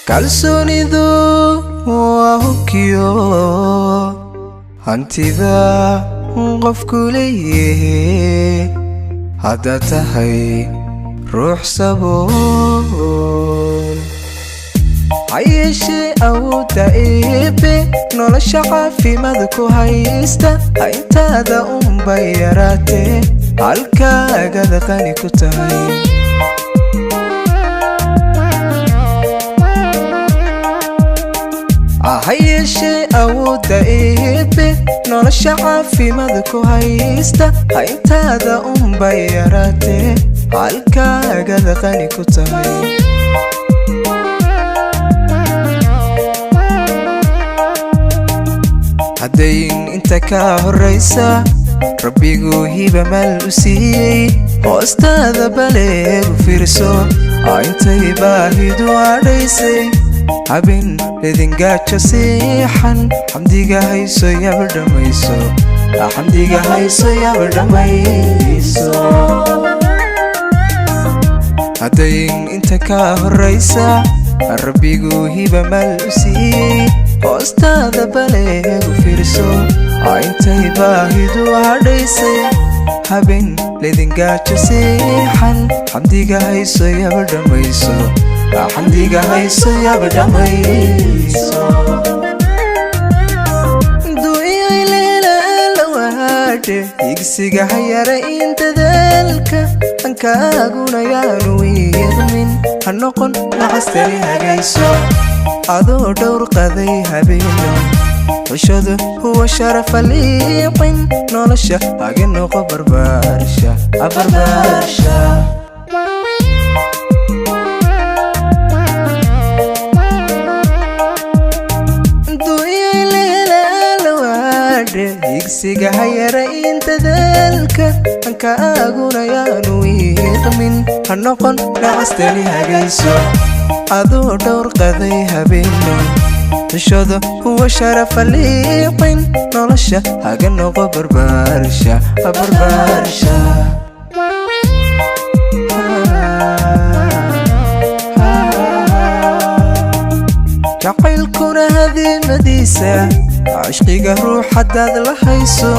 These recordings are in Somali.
Kalsoonidu waa hubkiyo hantida qofku leeyahay. Haddaad tahay ruux sabool, ha yeeshee awoodda Eebe nolosha caafimaad ku haysta, hayntaada unbay yaraatee halkaagada qani ku tahay. Ha yeeshee awoodda Eebe nolosha caafimaad ku haysta, hayntaada unbay yaraatee halkaagada qani ku tahay. Haddayn inta kaa horraysa Rabbiguu hiba maal u siiyey, hoostaada baleegu fiirso intay baahidu adhaysay. Habin idingaajo siixan, xamdiga hayso yaba dhammayso, xamdiga hayso yaba dhammayso. Haddayn inta kaa horraysa Rabbiguu hiba maal u siiyey, hoostaada baleegu fiirso intay baahidu hadhaysay. Habeen ledingaajo siixan, xamdiga hayso yaba dhammayso, xamdiga hayso yaba dhammayso. Higsiga hayara in dadaalka hankaaguna yaanu wiiqmin, ha noqon nacastani hagayso adoo dhowr qaday habeeno. Xushadu huwa sharafa liiqin, nolosha haga noqo barbaarsha barbaarsha. Higsiga hayara in dadaalka hankaaguna yaanu wiiqmin, ha noqon nacastani hagayso adoo dhowr qaday habeeno. Xishooda huwa sharafa liiqin, nolosha haga noqo barbaarsha barbaarsha. Jacaylkuna hadiimadiisa, cishqiga ruux haddaad la hayso,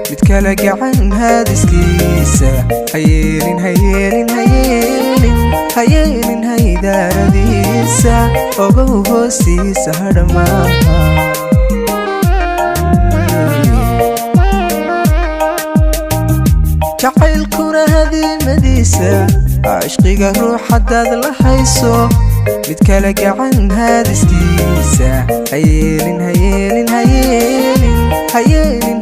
mid kale gacan haadiskiisa hayeelin, hayeelin, hayeelin, hayeelin haydaaradiisa, ogow hoostiisa hadhamaaha. Jacaylkuna hadiimadiisa, cishqiga ruux haddaad la hayso, mid kale gacan haadiskiisa hayeelin, hayeelin, hayeelin, hayeelin.